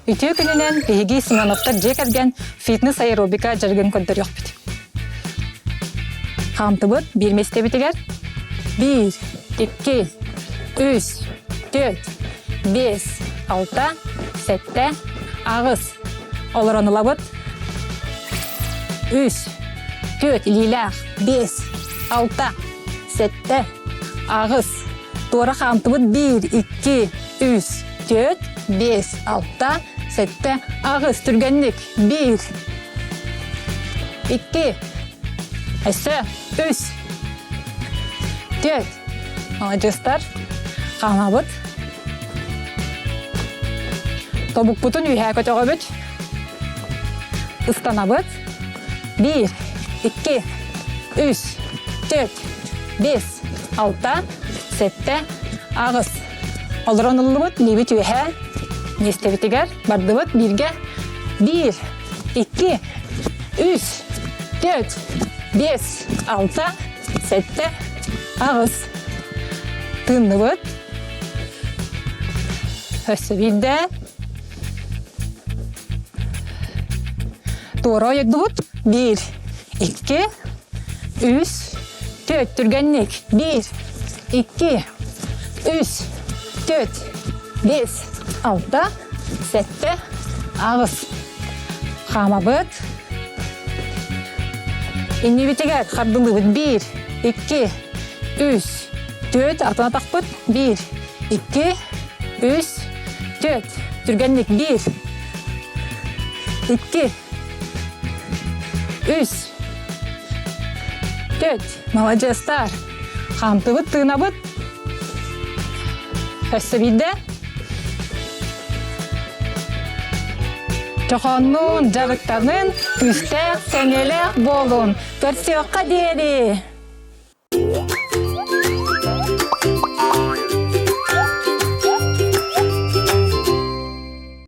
Үтүө күнүнэн биһиги Семеновтар дьиэ кэргэн фитнес-аэробика дьарыгын көрдөрүөхпүт. Хаамтыбыт биир миэстэбитигэр 1, 2, 3, 4, 5, 6, 7, 8. Олорон ылабыт. 3, 4, илиилээх, 5, 6, 7, 8. Туора хаамтыбыт 1, 2, 3, 4, 5, 6, 7, 8. Түргэнник. 1, 2, өссө 3, 4. Маладьыастар. Хаамабыт. Тобукпутун үөһээ көтөҕөбүт. Ыстанабыт. 1, 2, 3, 4, 5, 6, 7, 8. Олорон ыллыбыт, лиибит үөһээ миэстэбитигэр бардыбыт бииргэ. 1, 2, 3, 4, 5, 6, 7, 8. Тыынныбыт. Өссө биирдэ. Туора ойдубут. 1, 2, 3, 4. Түргэнник. 1, 2, 3, 4, 5, 6, 7, 8. Хаамабыт. Иннибитигэр хардылыыбыт. 1, 2, 3, 4. Атын атахпыт. 1, 2, 3, 4. Түргэнник. 1, 2, 3, 4. Маладьыастар. Хаамтыбыт, тыынабыт. Өссө биирдэ. Чохооннуун, дьарыктанын, күүстээх, сэниэлээх буолун. Көрсүөххэ диэри!